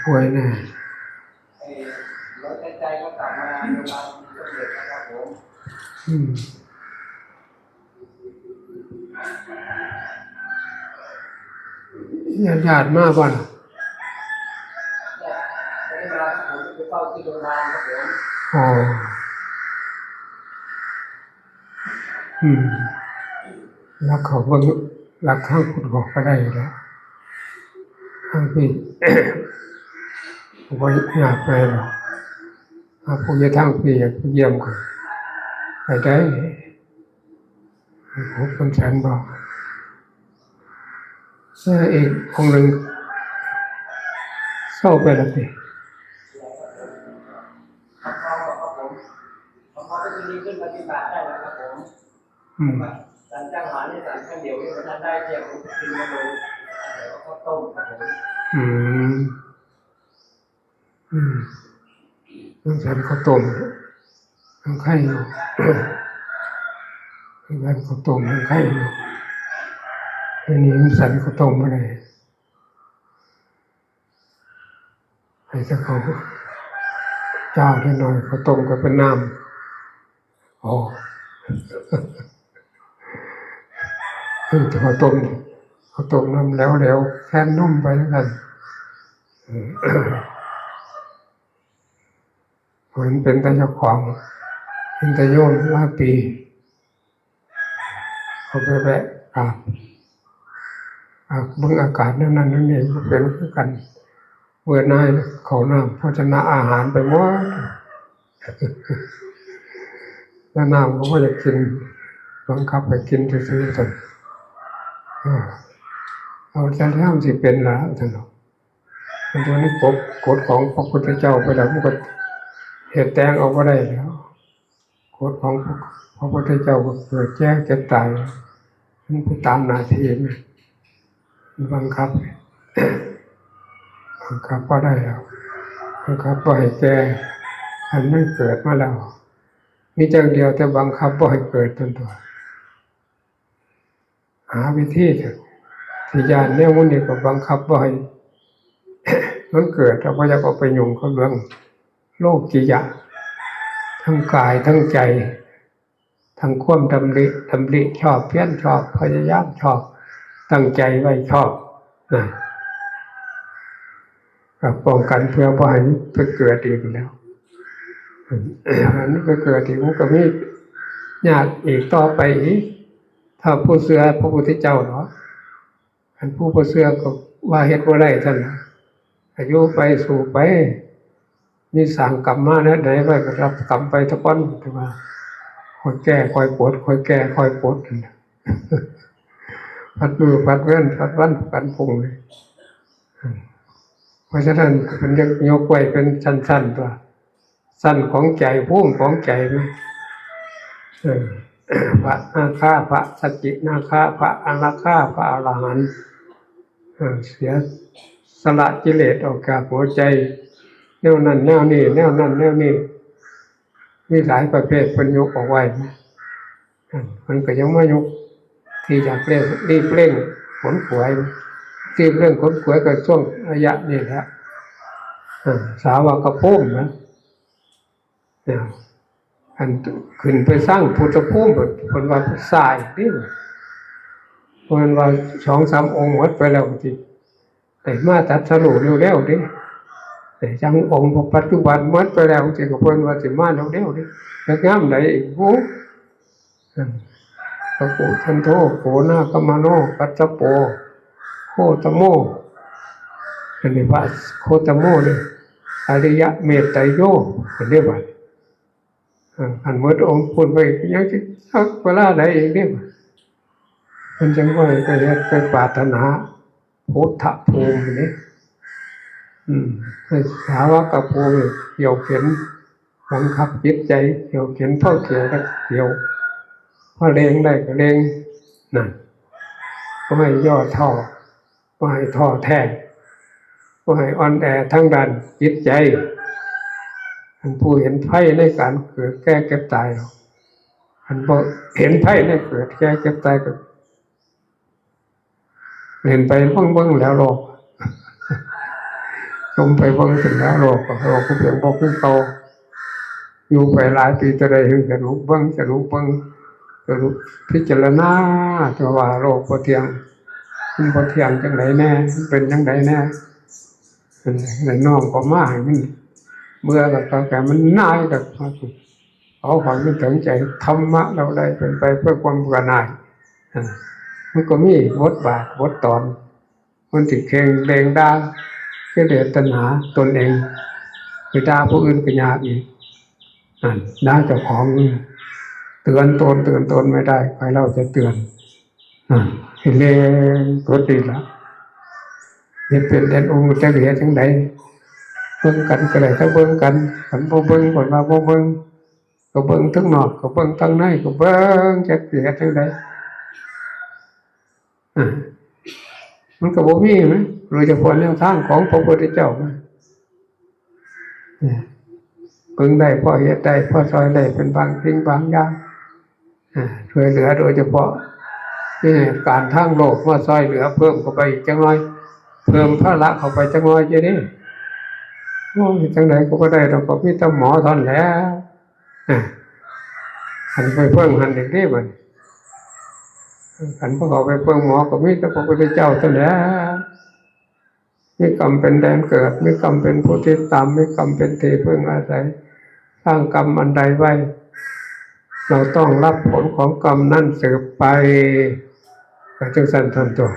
ป่วยแน่ เอ่อ รถใจก็กลับมาโรงพยาบาลสมเด็จนะครับผม อืม ญาติๆ มาบ่ล่ะ? ไม่ได้มาครับผม ไปเฝ้าที่โรงพยาบาลครับผม อ๋อ อืม ลักเขาเบิ่ง ลักทางพุทธก็ได้อยู่แล้ว ทางพี้ บ่ยากไปหรอก หาผู้อยู่ทางพี้อยากไปเยี่ยมก็ไปได้ หกพันแสนบ่ เออ อีกองค์หนึ่งเศร้าไปแล้วติ อืม อืม อืม มันสันข้าวต้ม มันไข่อยู่ มันสันข้าวต้ม มันไข่อยู่ อันนี้มันสันข้าวต้มบ่ได้ ให้แต่ข้าวเจ้านิดหน่อย ข้าวต้มก็เป็นน้ำ อ๋อ คือข้าวต้ม ข้าวต้มน้ำแหลวๆ แทนนมไปแล้วกัน เออ มันเป็นแต่เจ้าของ เป็นแต่โยมหลายปี เขาไปแวะกราบ อ่า เบิ่งอากาศแนวนั้นแนวนี้ มันเป็นคือกัน เบื่อหน่ายเข้าน้ำโภชนาอาหารไปหมด แล้วน้ำก็บ่อยากกิน บังคับให้กินซื่อๆ ซั่น เออ เอาแต่แล้วมันสิเป็นล่ะ ซั่นดอก มันอยู่ในกฎ กฎของพระพุทธเจ้าไปแล้ว มันก็เฮ็ดแต่งเอาบ่ได้แล้ว กฎของพระพุทธเจ้าก็เกิดแก่เจ็บตาย มันไปตามหน้าที่มัน มันบังคับ บังคับบ่ได้แล้ว บังคับบ่ให้แก่ อันมันเกิดมาแล้ว มีจั่งเดียวแต่บังคับบ่ให้เกิดนั่นตั๊ว หาวิธีเถอะ ที่ย้านแนวหมู่นี้ก็บังคับบ่ให้มันเกิด แล้วบ่อยากเอาไปยุ่งกับเรื่องโลกิยะ ทั้งกายทั้งใจ ทั้งความดำริ ดำริชอบ เพียรชอบ พยายามชอบ ตั้งใจไว้ชอบนะ ก็ป้องกันเพื่อบ่ให้มันไปเกิดอีกแล้ว อันมันไปเกิดอีก มันก็มียากอีกต่อไปอีก ถ้าผู้เชื่อพระพุทธเจ้าเนาะ คันผู้บ่เชื่อก็ว่าเฮ็ดบ่ได้ซั่นล่ะ อายุไป สู้ไป มีสร้างกรรมมาแนวใดไว้ก็รับกรรมไปซะก่อน แต่ว่าค่อยแก้ค่อยปลด ค่อยแก้ค่อยปลดนั่นแหละ ผัดมื้อผัดเว็น ผัดวันผัดพรุ่งนี่ เพราะฉะนั้นก็เพิ่นยก ยกไว้เป็นชั้นๆ ตั๊ว ชั้นของใจ ภูมิของใจมัน เออ พระนาคา พระสกิทาคา พระอนาคา พระอรหันต์ เออ เสียสละกิเลสออกจากหัวใจ แนวนั้นแนวนี้ แนวนั้นแนวนี้ มีหลายประเภทเพิ่นยกออกไว้ เพิ่นก็ยังมายกที่อยากเร่ง รีบเร่งขนขวาย รีบเร่งขนขวายก็ช่วงระยะนี้แหละ เออ สาวกภูมินะ เนี่ย อันขึ้นไปสร้างพุทธภูมิ เพิ่นว่าสายเด้ เพิ่นว่าสองสามองค์หมดไปแล้วสิ ได้มาตรัสรู้เร็วๆ เด้ แต่จั่งองค์ปัจจุบันหมดไปแล้วสิ ก็เพิ่นว่าสิมาเร็วๆ เด้ จักยามใดอีก โอ้ พระโกฏฐันโธ โกนาคมโน กัสสโป โคตโม อันนี้พระโคตโมนี่ อริยะเมตไตรโย เพิ่นเรียกว่า เออ คันหมดองค์พุ้นไปยังสิจักเวลาใดอีกเด้ เพิ่นจั่งว่าไปเฮ็ดไปปรารถนาพุทธภูมินี่ อืม ให้สาวกภูมิเขี่ยวเข็นบังคับจิตใจ เขี่ยวเข็น พอเขี่ยวก็เขี่ยว พอเร่งได้ก็เร่ง นั่น บ่ให้ย่อท้อ บ่ให้ท้อแท้ บ่ให้อ่อนแอทางด้านจิตใจ อันผู้เห็นภัยในการเกิดแก่เจ็บตาย อันบ่เห็นภัยในเกิดแก่เจ็บตายก็เล่นไปเบิ่งๆ แล้วโลก ຈົ່ມໄປເບິ່ງຊັ້ນແຫຼະ ໂລກກໍ ໂລກກໍເປັນບໍ່ຄືເກົ່າ. ຢູ່ໄປຫຼາຍປີເທົ່າໃດ ສະຫຼຸບເບິ່ງ ສະຫຼຸບເບິ່ງ ສະຫຼຸບພິຈາລະນາ ເພາະວ່າໂລກບໍ່ທ່ຽງ ມັນບໍ່ທ່ຽງຈັ່ງໃດແດ່ ມັນເປັນຈັ່ງໃດແດ່. ແລ້ວນ້ອມເຂົ້າມາໃຫ້ມັນເບື່ອ ແລ້ວກໍໃຫ້ມັນໜ່າຍ ກໍເອົາໃຫ້ມັນເຖິງໃຈ. ທຳມະເຫຼົ່າໃດເປັນໄປເພື່ອຄວາມເບື່ອໜ່າຍ. ອາ ມັນກໍມີບົດບາດບົດຕອນ ມັນຊິເຄັ່ງເລັ່ງດ່າກິເລດຕັນຫາຕົນເອງ ໄປດ່າຜູ້ອື່ນກໍຍາກອີກ. ນັ້ນ ດ່າເຈົ້າຂອງ ເຕືອນຕົນ ເຕືອນຕົນໄມ່ໄດ້ ໃຜເລົ່າຈະເຕືອນ? ນັ້ນ ໃຫ້ເລັ່ງຕົນນີ້ລະ ເຮັດເປັນເຮັດອົງ ຈັກເຮັດຈັ່ງໃດ? ເບິ່ງກັນກໍໄດ້ ຖ້າເບິ່ງກັນ ຄັນບໍ່ເບິ່ງ ເພິ່ນວ່າບໍ່ເບິ່ງ ກໍເບິ່ງທາງນອກ ກໍເບິ່ງທາງໃນ ກໍເບິ່ງ ຈັກຊິເຮັດຈັ່ງໃດ? ອາ ມັນກໍບໍ່ມີນະ ໂດຍສະເພາະແນວທາງຂອງພະພຸດທະເຈົ້ານະ ເບິ່ງໄດ້ ພໍເຮັດໄດ້ ພໍຊ່ອຍໄດ້ເປັນບາງສິ່ງບາງຢ່າງ ອາ ຊ່ວຍເຫຼືອ ໂດຍສະເພາະມີເຫດການທາງໂລກມາຊ່ອຍເຫຼືອເພີ່ມເຂົ້າໄປອີກຈັກໜ່ອຍ ເພີ່ມພາລະເຂົ້າໄປຈັກໜ່ອຍຢູ່ເດ້. ໂອ້ຍ ເຮັດຈັ່ງໃດກໍບໍ່ໄດ້ດອກ ກໍມີແຕ່ໝໍເທົ່ານັ້ນແຫຼະ. ອາ ຄັນໄປເພິ່ງຫັ້ນອີກເດ້ບັດນີ້ ຄັນບໍ່ເຂົ້າໄປເພິ່ງໝໍ ກໍມີແຕ່ພະພຸດທະເຈົ້າເທົ່ານັ້ນແຫຼະ ມີກຳເປັນແດນເກີດ ມີກຳເປັນຜູ້ຕິດຕາມ ມີກຳເປັນທີ່ເພິ່ງອາໄສ. ສ້າງກຳອັນໃດໄວ້ ເຮົາຕ້ອງຮັບຜົນຂອງກຳນັ້ນສືບໄປ ກໍຈັ່ງຊັ້ນເທົ່ານັ້ນຕົວະ.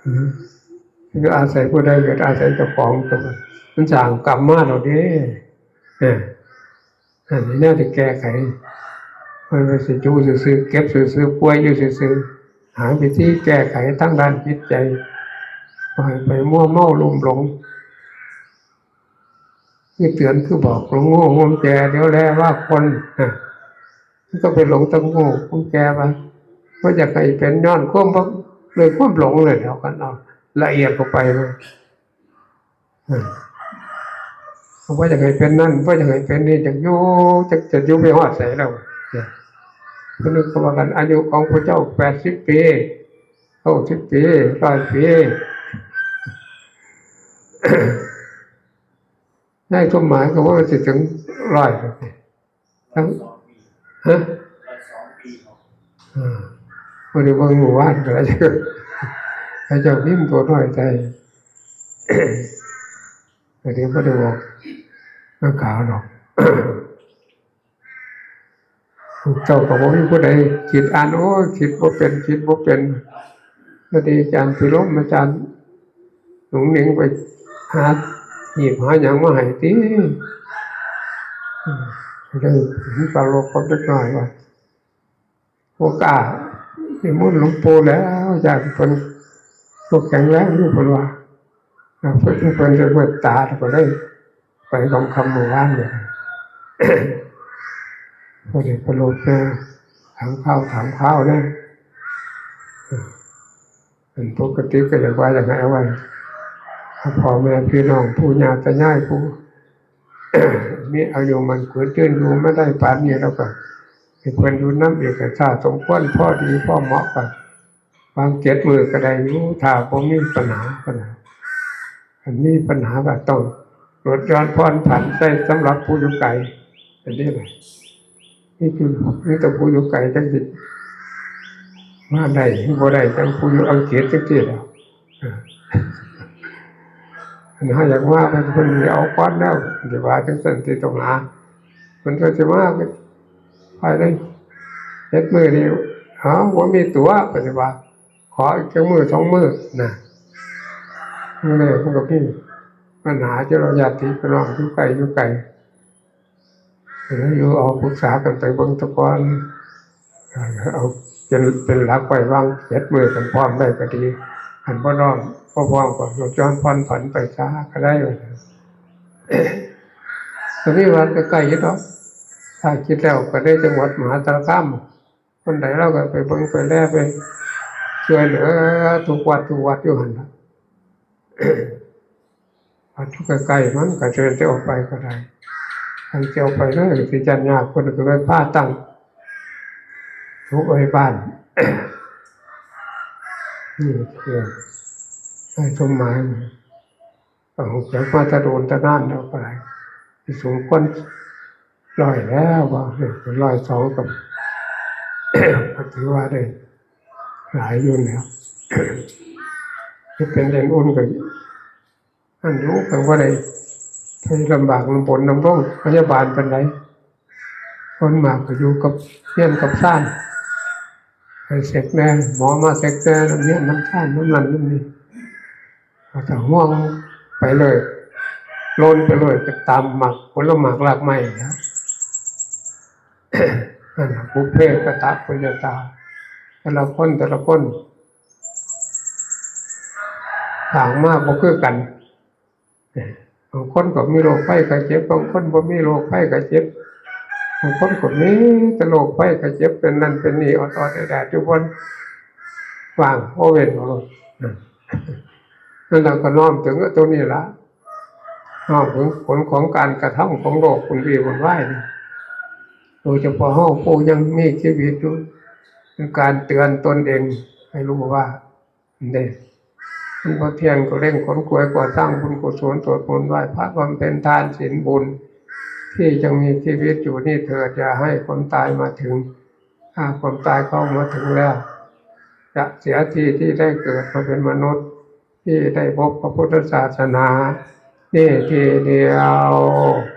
ອືມ ຈະອາໄສຜູ້ໃດ ກໍອາໄສເຈົ້າຂອງຕົວະ ມັນສ້າງກຳມາແລ້ວເດ້. ເອີ ອັນນີ້ແນວທີ່ແກ້ໄຂ ມັນໄປຊິຢູ່ຊື່ໆ ເກັບຊື່ໆ ປ່ວຍຢູ່ຊື່ໆ ຫາວິທີແກ້ໄຂທາງດ້ານຈິດໃຈ ບໍ່ໃຫ້ໄປມົວເມົາລຸ່ມຫຼົງ. ຄືເຕືອນ ຄືບອກ ຫຼົງງູຫວງແຈ ຫຼຽວແລວ່າຄົນ ນະ ມັນກໍໄປຫຼົງແຕ່ງູຫວງແຈວ່າ ບໍ່ຢາກໃຫ້ເປັນຍ້ອນຄວາມບໍ່ ດ້ວຍຄວາມຫຼົງເລີຍ ເຮົາກັນເອົາລະອຽດເຂົ້າໄປເລີຍ. ເອີ ບໍ່ຢາກໃຫ້ເປັນນັ້ນ ບໍ່ຢາກໃຫ້ເປັນນີ້ ຢາກຢູ່ ຈັກຈະຢູ່ໄປຮອດໃສແລ້ວ. ເພິ່ນກໍວ່າກັນ ອາຍຸຂອງພວກເຈົ້າແປດສິບປີ ເກົ້າສິບປີ ຮ້ອຍປີ ໃນຄວາມໝາຍກໍວ່າຊິເຖິງຮ້ອຍ ທັງ ຮະ? ອ່າ ບໍ່ໄດ້ເບິ່ງມື້ວານກໍໄດ້ ເຂົາເຈົ້າພິມໂຕນ້ອຍໃສ່ ກໍໄດ້ ບໍ່ໄດ້ບອກນັກຂ່າວດອກ. ເຈົ້າກໍບໍ່ມີຜູ້ໃດຄິດອ່ານ ໂອ້ຍ ຄິດບໍ່ເປັນ ຄິດບໍ່ເປັນ. ພໍດີອາຈານພິລົມ ອາຈານໜຸ່ງໜິງໄປຫາຫີບຫາຫຍັງມາໃຫ້ຕິ ເອີ ເລື່ອງຕະຫຼົກກັບເດັກນ້ອຍວ່າ ບໍ່ກ້ານິມົນຫຼວງປູ່ແລ້ວ ຢ້ານເພິ່ນບໍ່ແຂງແຮງຢູ່ ເພິ່ນວ່າ. ເພິ່ນ ເພິ່ນຈະເມດຕາ ກໍເລີຍໄປຄ່ຳໆມື້ວານນີ້ ພໍດີໄປລົດແດ່ ຖາມຂ່າວ ຖາມຂ່າວແດ່. ອັນປົກກະຕິກໍຢາກວ່າຢາກໃຫ້ເອົາໄວ້ ພໍ່ແມ່ພີ່ນ້ອງ ປູ່ຍ່າຕາຍາຍ ຜູ້ມີອາຍຸໝັ້ນຂວັນຍືນຢູ່ມາໄດ້ປານນີ້ ແລ້ວກໍໃຫ້ເພິ່ນຢູ່ນຳອີກໃຫ້ຊາດສົມຄວນ ພໍດີພໍເໝາະ ກໍຫວ່າງເຈັດມື້ກໍໄດ້ຢູ່ ຖ້າບໍ່ມີປັນຫາກໍໄດ້. ຄັນມີປັນຫາກໍຕ້ອງລົດຢ່ອນຜ່ອນຜັນໃຊ້ສຳລັບຜູ້ຢູ່ໄກ ອັນນີ້ນະ ມີແຕ່ ມີແຕ່ຜູ້ຢູ່ໄກຈັ່ງຊິມາໄດ້ ບໍ່ໄດ້ ຈັ່ງຜູ້ຢູ່ອັງກິດຈັ່ງຊີ້ແຫຼະ. ຄັນເຮົາຢາກມາ ເພິ່ນ ເພິ່ນຊິເອົາກ່ອນແລ້ວ ຊິວ່າຈັ່ງຊັ້ນ ຊິຕ້ອງຫາ ເພິ່ນກໍຊິມາພາຍໃນເຈັດມື້ນີ້. ເອົ້າ ບໍ່ມີຕົວະ ເພິ່ນຊິວ່າ ຂໍອີກຈັກມື້ສອງມື້ນະ. ມື້ນີ້ເພິ່ນກໍມີບັນຫາ ເຈົ້າຍາດຕິພີ່ນ້ອງຢູ່ໃກ້ຢູ່ໄກ ກໍເລີຍຢູ່ເອົາປຶກສາກັນໄປເບິ່ງຕະກ່ອນ ເອົາເປັນ ເປັນຫຼັກໄວ້ ຫວ່າງເຈັດມື້ ຄັນພ້ອມໄດ້ກໍດີ ຄັນບໍ່ພ້ອມ ບໍ່ພ້ອມກໍຫຼຸດຢ່ອນຜ່ອນຜັນໄປຊະກໍໄດ້. ກໍມີວັດໃກ້ໆຢູ່ດອກ ຖ້າຄິດແລ້ວກໍໄດ້ ຈັງຫວັດມະຫາສາລະຄາມ ຄົນໃດລາວກໍໄປເບິ່ງໄປແລ ໄປຊ່ວຍເຫຼືອທຸກວັດທຸກວັດຢູ່ຫັ້ນລະ. ວັດຢູ່ໃກ້ໆມັນກໍເຊີນແຕ່ອອກໄປກໍໄດ້ ຄັນຊິອອກໄປເລີຍຊິຢ້ານຍາກ ເພິ່ນກໍເລີຍພາຕັ້ງສົບໄວ້ບ້ານ. ນີ້ຄືໃນສົມໝາຍ ອອກຈາກມາແຕ່ດົນແຕ່ນານແລ້ວກໍໄດ້ ສົມຄວນຮ້ອຍແລ້ວ ວ່າເປັນຮ້ອຍສອງກໍ ກໍຖືວ່າໄດ້ຫຼາຍຢູ່ແລ້ວ ທີ່ເປັນເປັນອຸ່ນກໍ ອັນຢູ່ກໍບໍ່ໄດ້ໄປລຳບາກລຳບົນນຳໂຮງພະຍາບານປານໃດ ສ່ວນມາກກໍຢູ່ກັບເຮືອນກັບຊານ ໄປເຊັກແດ່ ໝໍມາເຊັກແດ່ ນຳເຮືອນນຳຊານ ນຳນັ້ນນຳນີ້ ກໍຕ້ອງຫ່ວງໄປເລີຍ ຫຼົ່ນໄປເລີຍ ໄປຕາມໝາກ ຜົນລະໝາກລາກໄມ້ນະ ນັ້ນລະ ບຸບເພກະຕະປັນຍະຕາ ແຕ່ລະຄົນ ແຕ່ລະຄົນ ສ້າງມາບໍ່ຄືກັນ ບາງຄົນກໍມີໂລກໄພໄຂ້ເຈັບ ບາງຄົນບໍ່ມີໂລກໄພໄຂ້ເຈັບ ບາງຄົນກໍມີແຕ່ໂລກໄພໄຂ້ເຈັບ ເປັນນັ້ນເປັນນີ້ ອອດໆແອດໆ ຢູ່ບ່ອນວ່າງ ໂອເວັນເອົາໂລດ ນັ້ນລະ ກໍນ້ອມເຖິງຕົວນີ້ລະ ນ້ອມເຖິງຜົນຂອງການກະທຳຂອງໂລກວຸ່ນວີວຸ່ນວາຍນີ້ ໂດຍສະເພາະເຮົາຜູ້ຍັງມີຊີວິດຢູ່ ເປັນການເຕືອນຕົນເອງໃຫ້ຮູ້ວ່າ ເດ້ ມັນບໍ່ທ່ຽງ ກໍເລັ່ງຂົນຂວາຍກໍ່ສ້າງບຸນກຸສົນ ສວດມົນໄຫວ້ພະ ບຳເພັນທານສິນບຸນ ທີ່ຍັງມີຊີວິດຢູ່ນີ້ເຖີດ ຢ່າໃຫ້ຄວາມຕາຍມາເຖິງ ຖ້າຄວາມຕາຍເຂົ້າມາເຖິງແລ້ວ ຈະເສຍທີ່ທີ່ໄດ້ເກີດມາເປັນມະນຸດ ທີ່ໄດ້ພົບພະພຸດທະສາສະໜານີ້ທີດຽວ.